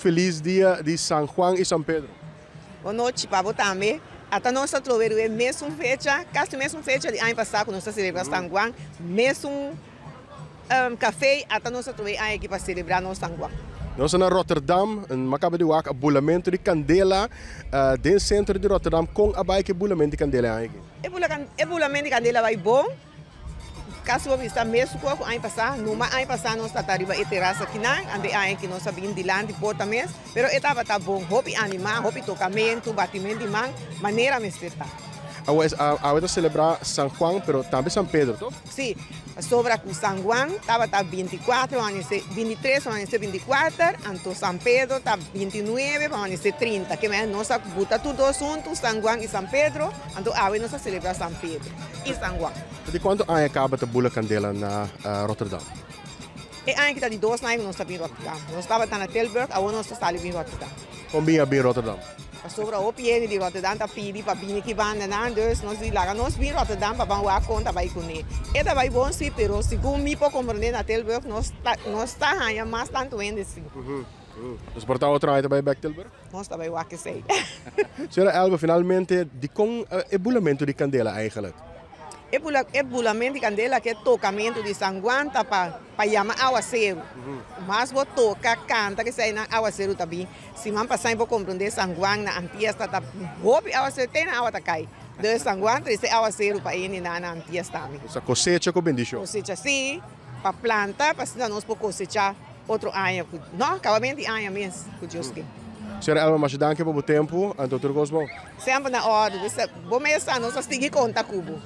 Felis dia di San Juan y San Pedro. Bon nochi pa bo tambe. Ata nos a trobe riba e mesun fecha, kasi mesun fecha di aña pasá ku nos a selebrá San Juan, mesun kafé, ata nos a trobe e aña aki pa selebrá nos San Juan. Nos ta na Rotterdam, mi a kaba di wak a bulamentu di kandela den sentro di Rotterdam. Kon a bai ku e bulamentu di kandela e aña aki? E bulamentu di kandela a bai bon. Casi bo bisa mes cu aña pasa, numa aña pasa nos ta ta riba e terasa kinan, ante e aña aki nos a bin dilanti porta mes, pero e tabata bon, hopi anima, hopi tocamento, batimento di man, manera mester ta. Awe ta celebra San Juan, pero tambe San Pedro, toch? Si, pasobra cu San Juan tabata binticuatro, amanece bintitres, amanece binticuater, anto San Pedro ta bintinuebe, amanece trinta, ke manera nos a buta tur dos hunto, San Juan y San Pedro, anto awe nos a celebra San Pedro. I San Juan. Di kuantu aña kaba ta bula kandela na Rotterdam? E aña ki ta di dos aña ku nos ta bin Rotterdam. Nos tabata na Tilburg, awor nos ta sali bin Rotterdam. Kon bin a bin Rotterdam? Pasobra hopi hende di Rotterdam ta pidi pa bini ki bandanan, dus nos di laga nos bin Rotterdam pa ban wak kon ta bai kuné. E ta bai bon si, pero segun mi por komprendé na Tilburg nos ta nos ta haña mas tantu hende si. Dus por ta otro aña ta bai bek Tilburg? Nos ta bai wak esei. Señora Elba, finalmente, dikon e bulamentu di kandela eigenlijk? E bula e bulamentu di kandela ke tokamentu di San Juan ta pa pa yama awaseru. Mas bo toka, kanta keseinan awaseru ta bin. Siman pasá bo komprondé San Juan na Antias ta ta hopi awaseru te na awa ta kai. Dus San Juan trese awaseru pa hende na na Antias tambe. Sa kosecha ku bendishon. Kosecha si, pa planta pa asina nos por kosechá. Otro aña cu no caba menti aña mes cu Dios tin. Señora Elma masha danki pa bo tempu anto tur cos bon. Semper na ordu bo mes sa nos a sigui conta cu bo.